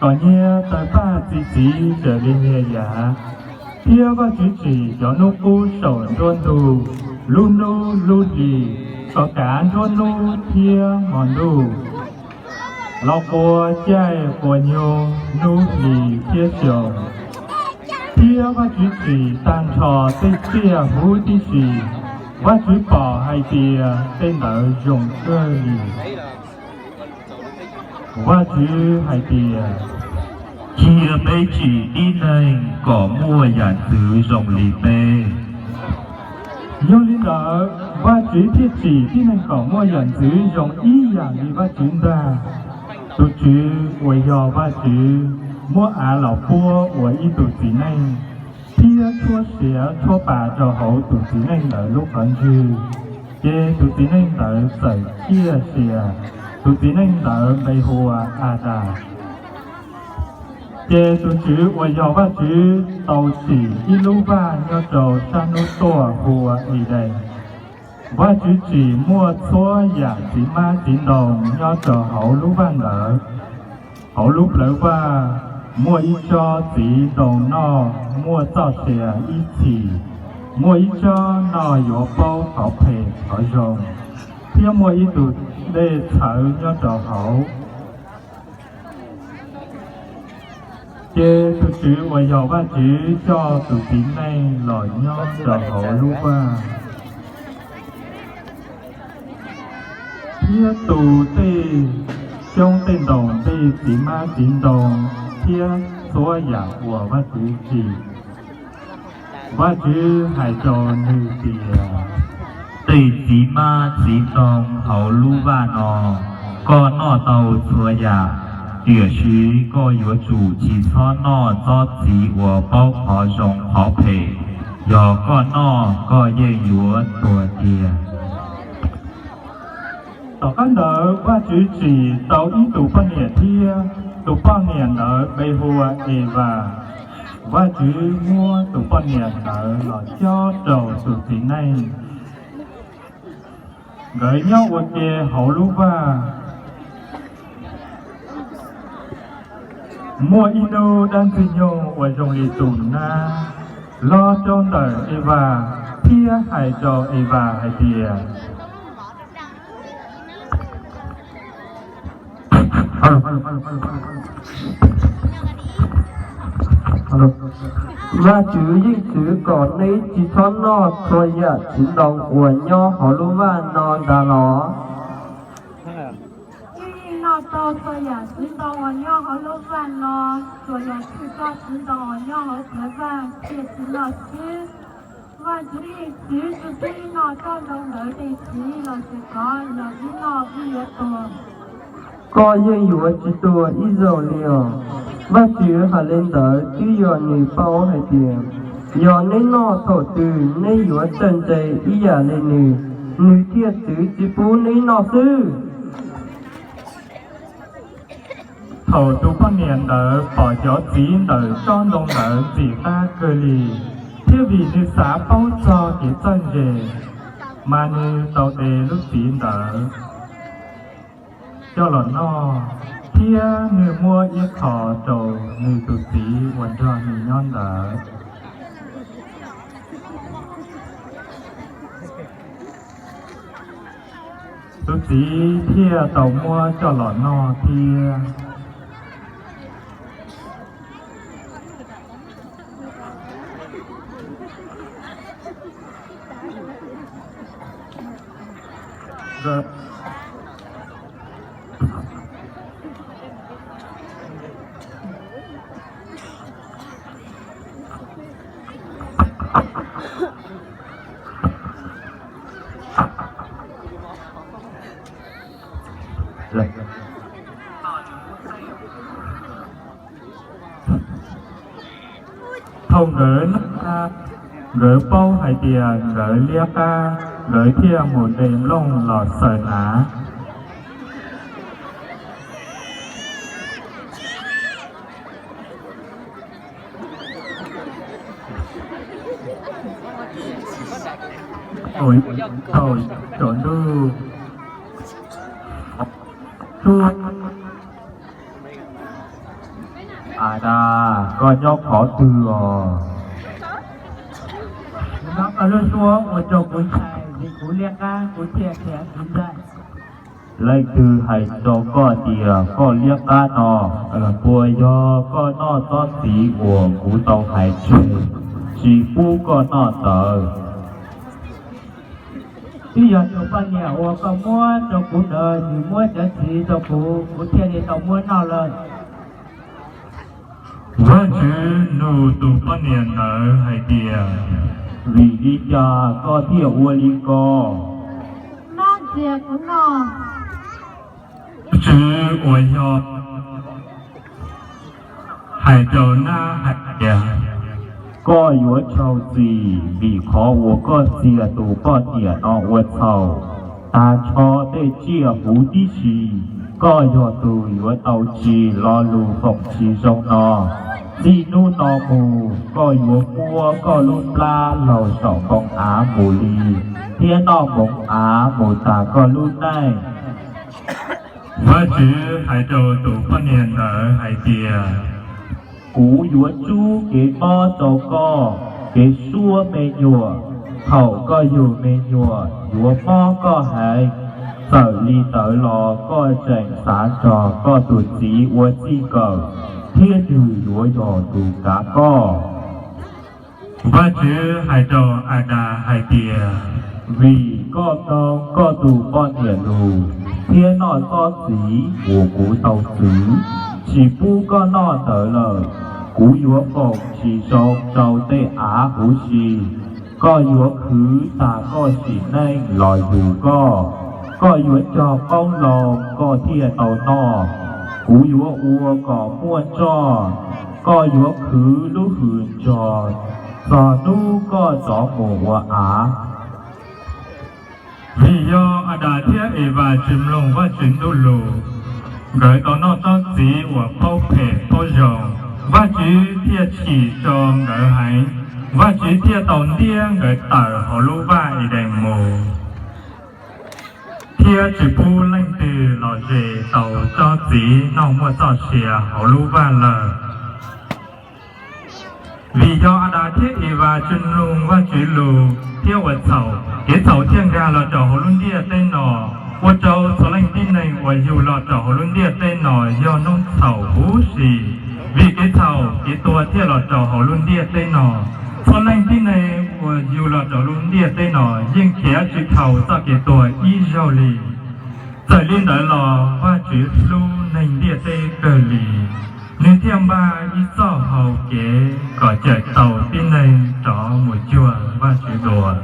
Kom nyias tawg paj txi txiv raws li nyias yav, thiab Vajtswv tsim cov hnub qub saum nruab ntug, lub hnub lub hlis, kom kav nruab hnub thiab hmo ntuj, los quas caij quas nyoog, hnub hlis thiab xyoo. Thiab Vajtswv tsim tag nrho tej tsiaj huv tib si, Vajtswv pom hais tias tej ntawd zoo kawg li. Vajtswv hais tias, cia peb tsim tib neeg kom muaj yam ntxwv zoo li peb. Yog li ntawd, Vajtswv thiaj tsim tib neeg kom muaj yam ntxwv zoo ib yam li Vajtswv ntag. Tus Tswv uas yog Vajtswv muab av los puab ua ib tug txiv neej, thiab tshuab siav tshuab pa rau hauv tus txiv neej ntawd lub qhov ntswg, ces tus txiv neej ntawd txawm ciaj sia. Tus txiv neej ntawd npe hu ua Adas. Ces tus Tswv uas yog Vajtswv tau tsim ib lub vaj nyob rau sab hnub tuaj hu ua Edees. Vajtswv tsim muaj txhua yam txiv hmab txiv ntoo nyob rau hauv lub vaj ntawd. Hauv lub plawv vaj muaj ib tsob txiv ntoo noj muaj txoj sia ib txhis, muaj ib tsob noj yuav paub qhov phem qhov zoo, thiab muaj ib tug dej txhawv nyob rau hauv. Ces tus Tswv uas yog Vajtswv coj tus txiv neej los nyob rau hauv lub vaj, thiab tu tej xyoob tej ntoo, tej txiv hmab txiv ntoo, thiab txhua yam uas Vajtswv tsim. Vajtswv hais rau nws tias, tej txiv hmab txiv ntoo hauv lub vaj no, koj noj tau txhua yam, tiam sis koj yuav tsum tsis txhob noj tsob txiv uas paub qhov zoo qhov phem, yog koj noj koj yeej yuav tuag tiag. Tom qab ntawd Vajtswv tsim tau ib tug poj niam thiab, tus poj niam ntawd npe hu ua Evas. Vajtswv muab tus poj niam ntawd los cob rau tus txiv neej. Nkawd nyob ua ke hauv lub vaj. Muaj ib hnub dab Ntxwg Nyoog uas zoo li tus nab los rau ntawm Evas thiab hais rau Evas hais tias, Vajtswv yeej txwv kom neb tsis txhob noj txhua yam txiv ntoo uas nyob hauv lub vaj no ntag los? Neb yeej noj tau txhua yam txiv ntoo uas nyob hauv lub vaj no, tsuas yog txij tsob txiv ntoo uas nyob hauv plawv vaj cia tsis noj xwb. Vajtswv yeej txwv tsis pub noj tsob ntoo ntawd tej txiv los sis kov, yog wb noj wb yuav tuag. Koj yeej yuav tsis tuag ib zaug li os. Vajtswv hais li ntawd twb yog nws paub hais tias, yog neb noj thaum twg neb yuav txawj ntse ib yam li nws, nws thiaj txwv tsis pub neb noj xwb. Thaum tus poj niam ntawd pom cov txiv ntawm tsob ntoo ntawd ntxim qab kawg li, thiab vim nws xav paub txog kev txawj ntse, mas nws tau de lub txiv ntawd coj los noj, thiab nws muab ib qho rau nws tus txiv uas nrog nws nyob ntawd. Tus txiv thiaj tau muab coj los noj thiab. Thaum nkawd noj tag, nkawd paub hais tias nkawd liab qab, nkawd thiaj mus de nplooj los xaws hnav. Thaum tsaus ntuj, tub, tub Adas, koj nyob qhov twg os? Kuv nyob koj lub suab ua rau kuv ntshai, vim kuv liab qab kuv thiaj khiav kuv ntag. Leej twg hais rau koj tias koj liab qab no? Puas yog koj noj tsob txiv uas kuv tau hais tseg tsis pub koj noj ntawd? Twb yog tus poj niam uas koj muab rau kuv ntawd nws muab cov txiv rau kuv, kuv thiaj li tau muab noj lawm. Vajtswv nug tus poj niam ntawd hais tias, vim li cas koj thiaj ua li ko? Noj ntxias kuv noj. Vajtswv uas yog hais rau nab hais tias, koj yuav raug txim vim qhov uas koj txias tus poj niam no ua txhaum. Tag nrho tej tsiaj huv tib si, koj yog tus yuav tau tsim lo lus foom tsis zoo no. Txij hnub no mus koj yuav muab koj lub plab laug saum npoo av mus li, thiab noj npoo av mus tas koj lub neej. Vajtswv hais rau tus poj niam ntawd hais tias, kuv yuav tsub kev mob rau koj, kev suab me nyuam. Thaum koj yug me nyuam yuav mob koj heev. Txawm li ntawd los koj tseem xav nrog koj tus txiv ua txij nkawm, thiab nws yuav yog tus kav koj. Vajtswv hais rau Adas hais tias, vim koj mloog koj tus poj niam lus thiab noj tsob txiv uas kuv tau txwv tsis pub koj noj ntawd lawm, kuv yuav foom tsis zoo rau tej av huv si. Koj yuav khwv tas koj sim neej los yug koj. Koj yuav cog qoob loo koj thiaj tau noj. Kuv yuav ua kom muaj nroj. Koj yuav khwv lub hws nrog txog hnub koj rov mus ua av. Vim yog Adas thiab Evas tsis mloog Vajtswv ntuj lus, nkawd tau noj tsob txiv uas paub phem paub zoo, Vajtswv thiaj chim rau nkawd heev. Vajtswv thiaj tau ntiab nkawd tawm hauv lub vaj Edees mus, thiab tsis pub leej twg los zes tau tsob txiv noj muaj txoj sia hauv lub vaj lawm. Vim yog Adas thiab Evas tsis mloog Vajtswv lus thiab ua txhaum, kev txhaum thiaj nkag los rau hauv lub ntiaj teb no, ua rau txhua leej tib neeg uas yug los rau hauv lub ntiaj teb no yog noob txhaum huv si. Vim kev txhaum kev tuag thiaj los rau hauv lub ntiaj teb no. Txhua leej tib neeg uas yug los rau lub ntiaj teb no yeej khiav tsis dhau txoj kev tuag ib zaug li. Txawm li ntawd los Vajtswv hlub neeg ntiaj teb kawg li, nws thiaj npaj ib txoj hau kev kom cawm tau tib neeg rov mus cuag Vajtswv dua.